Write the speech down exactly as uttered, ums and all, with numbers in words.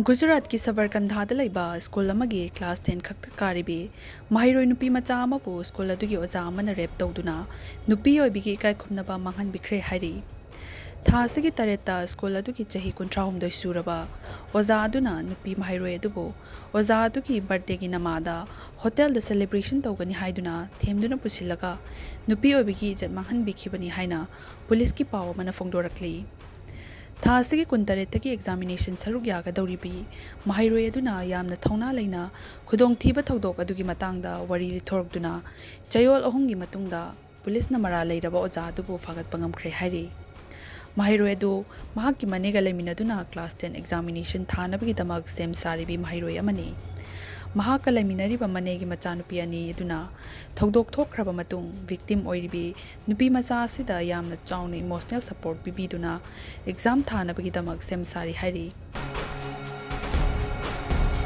ꯒꯨꯖꯔꯥꯠꯀꯤ ꯁꯕꯔꯀꯟꯙꯥꯗ ꯂꯩꯕ ꯁ꯭ꯀꯨꯜ ꯑꯃꯒꯤ ꯀ꯭ꯂꯥꯁ ꯇꯦꯟ ꯈꯛꯇ ꯀꯥꯔꯤꯕꯤ ꯃꯍꯩꯔꯣꯏ ꯅꯨꯄꯤ ꯃꯆꯥ ꯑꯃꯕꯨ ꯁ꯭ꯀꯨꯜ ꯑꯗꯨꯒꯤ ꯑꯣꯖꯥ ꯑꯃꯅ ꯔꯦꯞ ꯇꯧꯗꯨꯅ ꯅꯨꯄꯤ ꯑꯣꯏꯕꯤꯒꯤ ꯏꯀꯥꯏ ꯈꯨꯝꯅꯕ ꯃꯥꯡꯍꯟꯕꯤꯈ꯭ꯔꯦ ꯍꯥꯏꯔꯤ꯫ ꯊꯥ ꯑꯁꯤꯒꯤ ꯇꯔꯦꯠꯇ ꯁ꯭ꯀꯨꯜ ꯑꯗꯨꯒꯤ ꯆꯍꯤ ꯀꯨꯟꯊ꯭ꯔꯥꯍꯨꯝꯗꯣꯏ ꯁꯨꯔꯕ ꯑꯣꯖꯥ ꯑꯗꯨꯅ ꯅꯨꯄꯤ ꯃꯍꯩꯔꯣꯏ ꯑꯗꯨꯕꯨ ꯑꯣꯖꯥ ꯑꯗꯨꯒꯤ ꯕꯥꯔꯗꯦꯒꯤ ꯅꯃꯥꯗ ꯍꯣꯇꯦꯜꯗ ꯁꯦꯂꯦꯕ꯭ꯔꯦꯁꯟ ꯇꯧꯒꯅꯤ ꯍꯥꯏꯗꯨꯅ ꯊꯦꯝꯗꯨꯅ ꯄꯨꯁꯤꯜꯂꯒ ꯅꯨꯄꯤ ꯑꯣꯏꯕꯤꯒꯤ ꯏꯖꯠ ꯃꯥꯡꯍꯟꯕꯤꯈꯤꯕꯅꯤ ꯍꯥꯏꯅ ꯄꯨꯂꯤꯁꯀꯤ ꯄꯥꯎ ꯑꯃꯅ ꯐꯣꯡꯗꯣꯔꯛꯂꯤ꯫ ꯊꯥ ꯑꯁꯤꯒꯤ ꯀꯨꯟꯇꯔꯦꯠꯇꯒꯤ ꯑꯦꯛꯖꯥꯃꯤꯅꯦꯁꯟ ꯁꯔꯨꯛ ꯌꯥꯒꯗꯧꯔꯤꯕꯤ ꯃꯍꯩꯔꯣꯏ ꯑꯗꯨꯅ ꯌꯥꯝꯅ ꯊꯧꯅꯥ ꯂꯩꯅ ꯈꯨꯗꯣꯡꯊꯤꯕ ꯊꯧꯗꯣꯛ ꯑꯗꯨꯒꯤ ꯃꯇꯥꯡꯗ ꯋꯥꯔꯤ ꯂꯤꯊꯣꯔꯛꯇꯨꯅ ꯆꯌꯣꯜ ꯑꯍꯨꯝꯒꯤ ꯃꯇꯨꯡꯗ ꯄꯨꯂꯤꯁꯅ ꯃꯔꯥꯜ ꯂꯩꯔꯕ ꯑꯣꯖꯥ ꯑꯗꯨꯕꯨ ꯐꯥꯒꯠꯄ ꯉꯝꯈ꯭ꯔꯦ ꯍꯥꯏꯔꯤ꯫ ꯃꯍꯩꯔꯣꯏ ꯑꯗꯨ ꯃꯍꯥꯛꯀꯤ ꯃꯅꯦꯒ ꯂꯩꯃꯤꯟꯅꯗꯨꯅ ꯀ꯭ꯂꯥꯁ ꯇꯦꯟ ꯑꯦꯛꯖꯥꯃꯤꯅꯦꯁꯟ ꯊꯥꯅꯕꯒꯤꯗꯃꯛ ꯁꯦꯝ ꯁꯥꯔꯤꯕꯤ ꯃꯍꯩꯔꯣꯏ ꯑꯃꯅꯤ꯫ ꯃꯍꯥꯛꯀ ꯂꯩꯃꯤꯟꯅꯔꯤꯕ ꯃꯅꯦꯒꯤ ꯃꯆꯥꯅꯨꯄꯤ ꯑꯅꯤ ꯑꯗꯨꯅ ꯊꯧꯗꯣꯛ ꯊꯣꯛꯈ꯭ꯔꯕ ꯃꯇꯨꯡ ꯚꯤꯛꯇꯤꯝ ꯑꯣꯏꯔꯤꯕꯤ ꯅꯨꯄꯤ ꯃꯆꯥ ꯑꯁꯤꯗ ꯌꯥꯝꯅ ꯆꯥꯎꯅ ꯏꯃꯣꯁꯅꯦꯜ ꯁꯄꯣꯔꯠ ꯄꯤꯕꯤꯗꯨꯅ ꯑꯦꯛꯖꯥꯝ ꯊꯥꯅꯕꯒꯤꯗꯃꯛ ꯁꯦꯝ ꯁꯥꯔꯤ ꯍꯥꯏꯔꯤ꯫